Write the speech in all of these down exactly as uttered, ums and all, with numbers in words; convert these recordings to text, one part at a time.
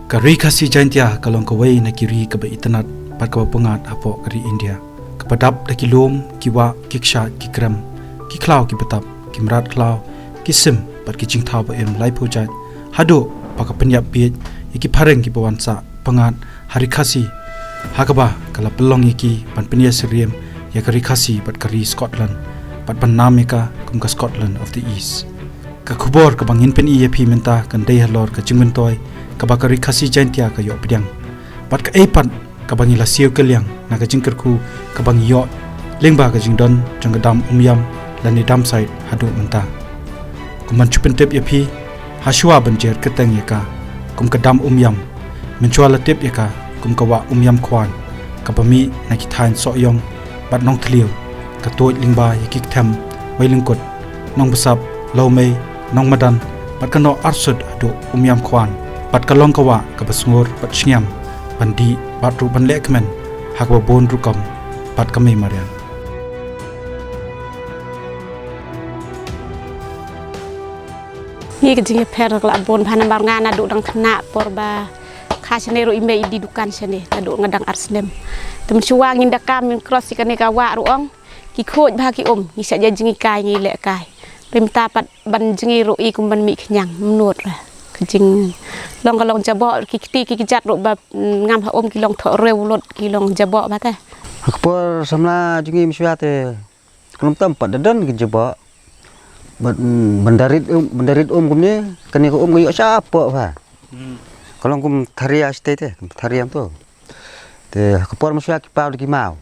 Ka Ri Khasi Jaintia ka long kawei na ki ri kaba itynnad bad kaba pyngngad hapoh ka ri India, kaba dap da ki lum, ki wah, ki kshaid, ki krem, ki khlaw kiba tap, ki mrad khlaw, ki sim bad ki jingthaw ba im laiphew jait, haduh ba ka pynïap bieit ïa ki phareng kiba wan sah pyngngad ha Ri Khasi, ha kaba ka la pynlong ïa ki ban pynïasyriem ïa ka Ri Khasi bad ka ri Scotland, bad ban nam ïa ka kum ka Scotland of the East. Ka khubor kaba ngin pyni ïa phi mynta kan dei halor ka jingmyntoi kaba ka Ri Khasi Jaintia ka ïoh pdiang, bad kaei pat kaba ngi la siew kylliang na ka jingkyrkhu kaba ngi ïoh lyngba ka jingdon jong ka dam Umiam lane dam site haduh mynta. Kum ban shu pyntip ïa phi, ha shuwa ban jer kyrteng ïa ka kum ka dam Umiam, mynshuwa la tip ïa ka kum ka wah Umiam Khwan, kaba mih na ki thaiñ Sohiong bad Nongthliew, ka tuid lyngba ïa ki kthem Meilyngkut, Nongbsap, Lawmei, Nongmadan, bad ka noh arsut haduh Umiam Khwan, bad ka long ka wah kaba sngur bad shngiam ban dih bad ruh ban leh kmen ha kaba bun rukom bad ka mei mariang. Ngi ka jingïapher ka la bun bha namar nga naduh dang khynnah por ba kha shane ruh i mei i die dukan shane naduh nga dang ar snem. Te mynshuwa ngin da kam ngin cross ïa kane ka wah ruh ong ki khuid bha ki um, ngi shah ïa jingïakai ngi lehkai. Te mynta pat ban jngi ruh i kum ban mih khñiang, mynta ruh ka jinglong ka long jaboh, ki kti ki kjat ruh ba, mm, ngam ha um ki long thoh riew lut, ki long jaboh bha te. Ha ka por samla jong ngi mynshuwa te khlem tam pat da don ki jaboh. Bad, mm, ban da rit um, ban da rit um kumne, kane ka um ka ïoh shapoh bha. Hmm. Ka long kum tharia shatei te, kum tharia to. Te ha ka por mynshuwa ki paw da ki maw.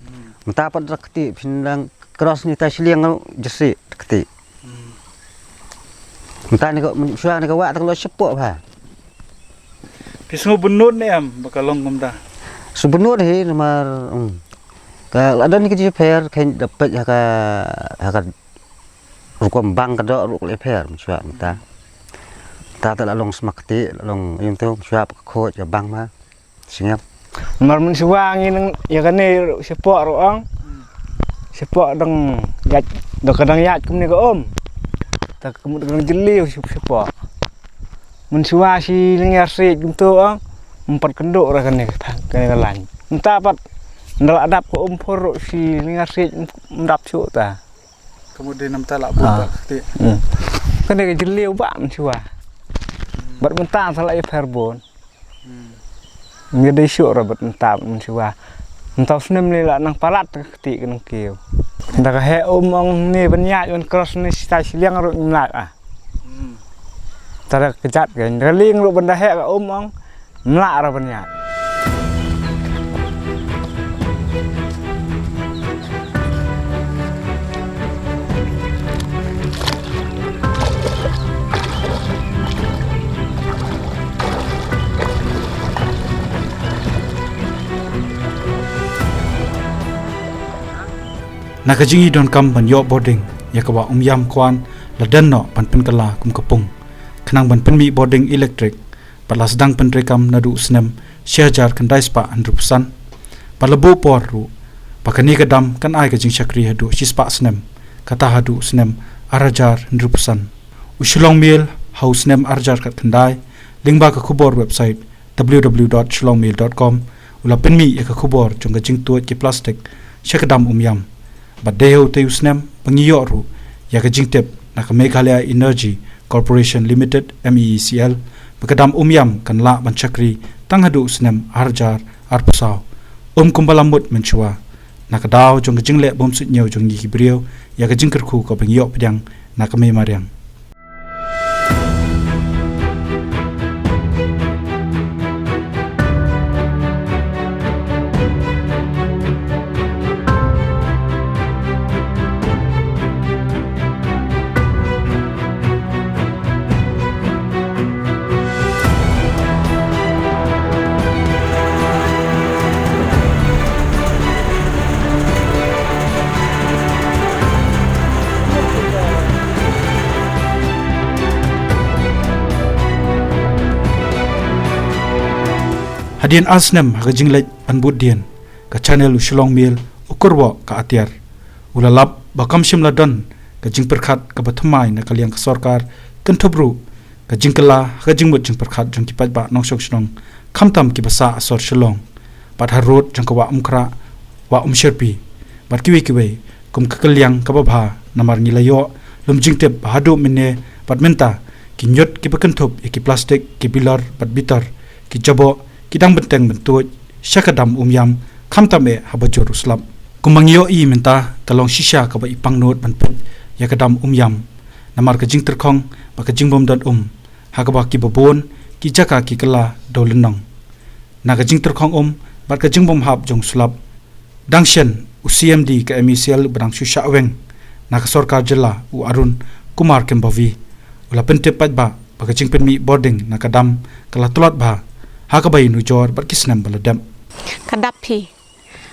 Hmm. Mynta pat da kti, phin dang cross ne tai shiliang ruh jersey da kti. Hmm. Mynta ne ka mynshuwa ne ka wah te ka long shapoh bha. Phi sngew bynnud ne em ba ka long kumta? Sngew bynnud hi namar, hmm, ka la don ka jingïapher, khein da peit ha ka, ha ka rukom bang ka doh ruh ka la ïapher mynshuwa mynta. Mynta te la long sma kti, la long ïing te mynshuwa ka khuid ka bang ma. Sngap. Namar mynshuwa ngi nang ïa kane ruh shapoh ruh ong. Shapoh dang ïaid, dang ka dang ïaid kumne ka um. Ta ka mut dang jylliew shapoh. Mynshuwa shi lyngngiar siej kumto ong. Ym pat kynduh ruh kane ka, kane ka lain. Mynta pat nda la dap ka um phur ruh shi lyngngiar siej ym dap shuh ta. Ka mut dei namar ta la bun. Ah. Ba kti. Hmm. Kane ka jylliew ba mynshuwa. Hmm. Bad mynta sa la ïapher bun. Hmm. Ym dei shuh ruh bad mynta mynshuwa. Mynta u snem lei la nang palat ka kti ka nang kiew. Da ka heh um ong ne ban ïaid ban cross ne shi tai shiliang ruh ngim lah ah. Hmm. Tara ka jat ka, da ka lieng ruh ban da heh ka um ong. Mlah ra ban ïaid. Na ka jingïadonkam ban ïoh bording ïa ka wah Umiam Khwan, la don noh ban pynkylla kum ka pung, khnang ban pynmih bording elektrik. Bad la sdang pyntrei kam naduh u snem shi hajar khyndai spah hynriewphew san. Bad la buh por ruh ba kane ka dam kan ai ka jingshakri haduh shi spah snem, kata haduh u snem ar hajar hynriewphew san. U Shillong Mail ha u snem ar hajar khatkhyndai, lyngba ka khubor website w w w dot shillongmail dot com, u la pynmih ïa ka khubor jong ka jingtuid ki plastik sha ka dam Umiam. Bad dei ha utei u snem ba ngi ïoh ruh ïa ka jingtip na ka Meghalaya Energy Corporation Limited, M E E C L, ba ka dam Umiam kan lah ban shakri tang haduh u snem ar hajar arphew saw. Um kumba la mut mynshuwa, na ka daw jong ka jingleh bym suidñiew jong ngi ki briew ïa ka jingkyrkhu kaba ngi ïoh pdiang na ka mei mariang. Hadien ar snem ha ka jingleit ban bud dien, ka channel u Shillong Mail u kyrwoh ka atiar. U la lap ba kam shym la don ka jingpyrkhat kaba thymmai na ka liang ka sorkar, kynthup ruh Ka jingkylla ha ka jingmut jingpyrkhat jong ki paidbah nongshong shnong, khamtam kiba sah sor Shillong bad harud jong ka Wah Umkhrah, Wah Umshyrpi bad kiwei kiwei, kum ka kylliang kaba bha, namar ngi la ïoh lum jingtip ba haduh mynne bad mynta, ki ñiut kiba kynthup ïa ki plastik, ki bilor bad bitor, ki jaboh, ki dang bteng byntuid sha ka dam Umiam, khamtam eh haba jur u slap. Kumba ngi ïohi mynta, ka long shisha kaba i pangnud ban peit ïa ka dam Umiam, namar ka jingtyrkhong bad ka jingbym don um ha kaba kiba bun ki jaka ki kylla dewlynnong. Na ka jingtyrkhong um bad ka jingbym hap jong u slap, dang shen u C M D ka M E C L ba dang shu shah weng na ka sorkar jylla, u Arun Kumar Kembavi, u la pyntip paidbah ba ka jingpynmih bording na ka dam ka la tlot bha ha kaba ïanujor bad ki snem ba la dep. Ka dap phi.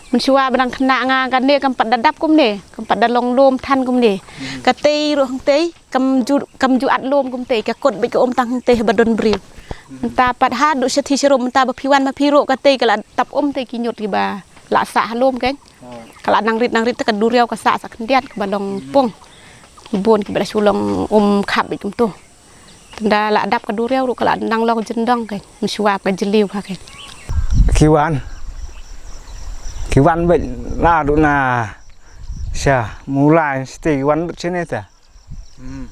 Mynshuwa ba dang khynnah nga kane kam pat da dap kumne, kam pat da long lum than kumne. Katei ruh hangtei kam ju, kam ju at lum kumtei, ka kut beit ka um tang hangtei ba don briew. Mynta pat haduh shathie sharum mynta ba phi wan ma phi ruh katei ka la tap um tei ki ñiut kiba la sah ha lum kein. Ka la nang rit nang rit te ka duriaw ka sah sa khyndiat kaba long pung. Ki bun kiba la shu long um khap beit kumtu. Tynda la dap ka duriaw ruh ka la nang long jyndong kein. Mynshuwa ka jylliew ha kein. Ki wan. Ki wan beit na duh na sha Mulai siti ki wan beit shane ta. Hmm.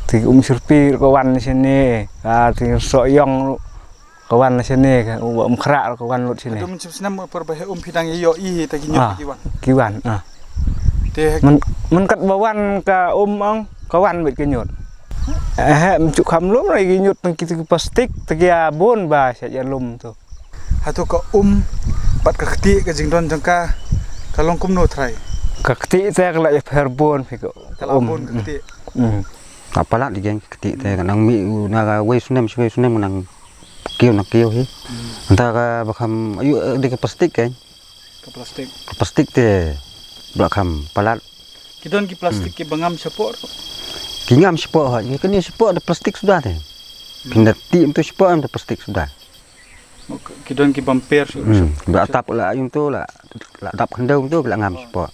Te ka Umshyrpi ruh ka wan shane, ka te Sohiong ruh ka wan shane, ka Wah Umkhrah ruh ka wan lut shane. Dum chip snem por ba he um phi dang ïohi te ki ñiut. Ah, ki wan. Ki wan, ah. Te myn, mynkat ba wan ka um ong ka wan beit ki ñiut. Eh, em chu kham lum re ki ñiut tang ki, ki plastik te ki ïa bun ba sha ïa lum tu. Hato ka um bad ka kti ka jingdon jong ka, ka long kumno trai? Ka kti te ka la ïapher bun phi ka. Ka la um bun ka kti. Hmm. Ka palat di geng ka kti te ka nang mih na ka wei snem, wei snem nang kiew na kiew hi. Hmm. Ynda ka ba kham ïoh, eh, di ka plastik kein. Ka plastik. Ka plastik te ba kham palat. Ki don ki plastik ki ba ngam shapoh. Ki ngam shapoh ha, ki kane shapoh da plastik suda te. Hmm. Pynda ti em tu shapoh em da plastik suda. Ki don ki bam per shu. Hmm. Ba tap la yung tu la, la tap khandau tu la ngam shapoh.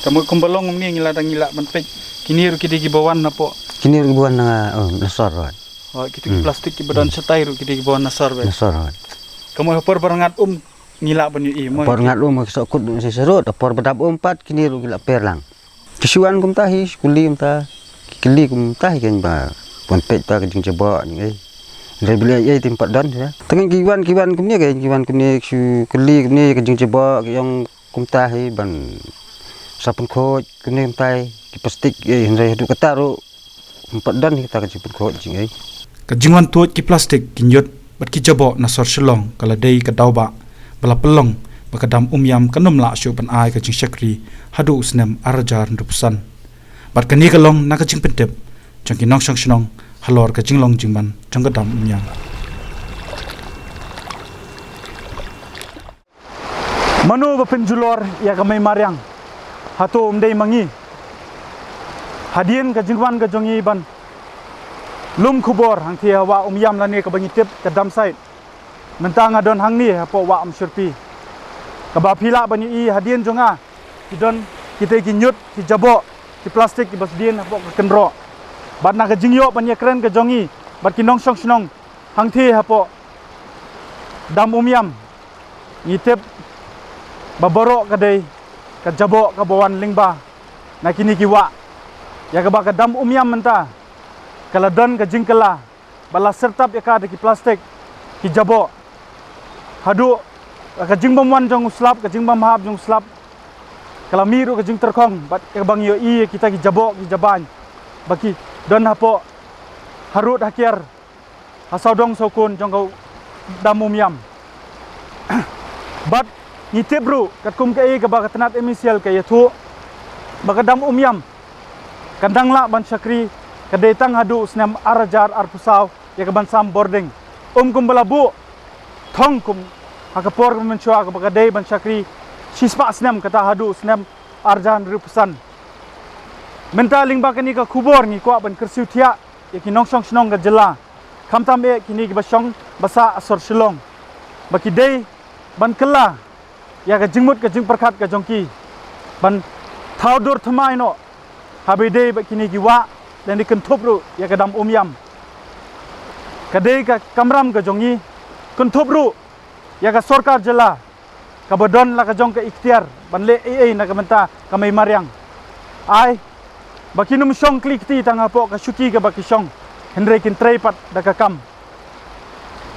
Tamo kumba long ngi ngi la dang ngi la ban peit. Kini ruh ki dei ki ba wan na poh. Kini ruh ki ba wan na, oh, na sor roi. Oh, kita ki plastik ki ba don shatai ruh ki dei ki ba wan na sor be. Na sor roi. Kamo ha por ba rngat um ngi la ban ïohi mo. Por ngat um ki sok kut si serut, por ba dap um pat kini ruh ki la per lang. Ki shu wan kumta hi, shu kylli kumta, ki kylli kumta hi kein ba pon peit ta ka jingjaboh jingei. Re bile ei tim pat don ya. Tang ki wan, ki wan kumne kein, ki wan kumne shu kylli kumne ka jingjaboh ki ong kumta hi ban sa pynkhuid kumne kumta hi, ki plastik ei hynrei haduh kata ruh Ym pat don hi kata ka jingpynkhuid jingei. Ka jingwan tuid ki plastik, ki ñiut bad ki jaboh na sor Shillong ka la dei ka daw ba, ba la pynlong ba ka dam Umiam kan ym lah shuh ban ai ka jingshakri haduh u snem ar hajar hynriewphew san. Bad kane ka long na ka jingpyntip jong ki nongshong shnong halor ka jinglong jingman jong ka dam Umiam. Mano ba pynjulor ïa ka mei mariang? Hato ym dei ma ngi? Hadien ka jingwan ka jong ngi ban lum khubor hangthie ha Wah Umiam lane kaba ngi tip ka dam site, mynta nga don hangne hapoh Wah Umshyrpi. Kaba phi lah ban ïohi hadien jong nga, ki don kitei ki ñiut, ki jaboh, ki plastik kiba sdien hapoh ka kynroh. Bad na ka jingïoh ban ïakren ka jong ngi bad ki nongshong shnong hangthie hapoh dam Umiam, ngi tip ba baroh ka dei ka jaboh kaba wan lyngba na kine ki wah. Ïa kaba ka dam Umiam mynta ka la don ka jingkylla, ba la syrtap ïa ka da ki plastik, ki jaboh. Haduh ka jingbym wan jong u slap, ka jingbym hap jong u slap, ka la mih ruh ka jingtyrkhong bad ïa kaba ngi ïohi ïa kita ki jaboh ki jabain ba ki don hapoh harud hakiar ha sawdong sawkun jong ka dam Umiam. Bad ngi tip ruh katkum kaei kaba ka tnat M E C L ka ïathuh ba ka dam Umiam kan dang lah ban shakri ka dei tang haduh u snem ar hajar arphew saw ïa ka ban sam bording. Um kumba la buh thong kum ha ka por kaba mynshuwa kaba ka dei ban shakri shispah snem, kata haduh u snem ar hajar hynriewphew san. Mynta lyngba kane ka khubor ngi kwah ban kyrsiew thiah ïa ki nongshong shnong ka jylla, khamtam eh kine kiba shong ba sah ha sor Shillong, ba ki dei ban kylla ïa ka jingmut ka jingpyrkhat ka jong ki, ban thaw dur thymmai noh haba ïadei bad kine ki wah lane kynthup ruh ïa ka dam Umiam. Ka dei ka kamram ka jong ngi, kynthup ruh ïa ka sorkar jylla kaba don la ka jong ka iktiar ban leh ei ei na ka bynta ka mei mariang. Ai ba kin ym shong kli kti tang hapoh ka shuki kaba ki shong, hynrei kin trei pat da ka kam.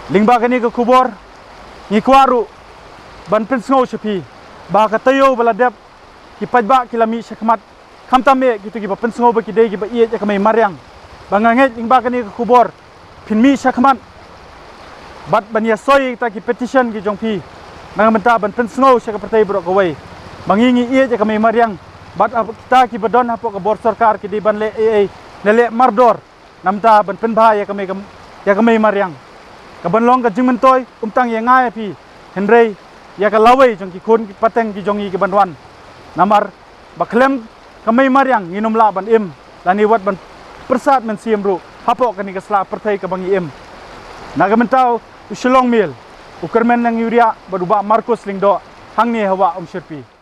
Lyngba kane ka khubor ngi kwah ruh ban pynsngew sha phi ba ka taïew ba la dep ki paidbah ki la mih shakhmat, khamtam eh kito kiba pynsngew ba ki dei kiba ïeit ïa ka mei mariang. Ba nga ngeit lyngba kane ka khubor phin mih shakhmat bad ban ïasoi ïa kita ki petition ki jong phi na ka bynta ban pynsngew sha ka pyrthei baroh kawei ba ngi ngi ïeit ïa ka mei mariang. Bad hap-, kita kiba don hapoh ka bor sorkar ki dei ban leh ei ei, ne leh mardor na ka bynta ban pynbha ïa ka mei kam-, ïa ka mei mariang. Ka ban long ka jingmyntoi ym tang ïa nga ïa phi, hynrei ïa ka lawei jong ki khun ki pateng ki jong ngi ki ban wan. Namar ba khlem ka mei mariang ngin ym lah ban im lane wat ban pyrsad mynsiem ruh hapoh kane ka sla pyrthei kaba ngi im. Na ka bynta u Shillong Mail, u Kyrmen Nang Uriah bad u Bah Marcus Lyngdoh, hangne ha Wah Umshyrpi.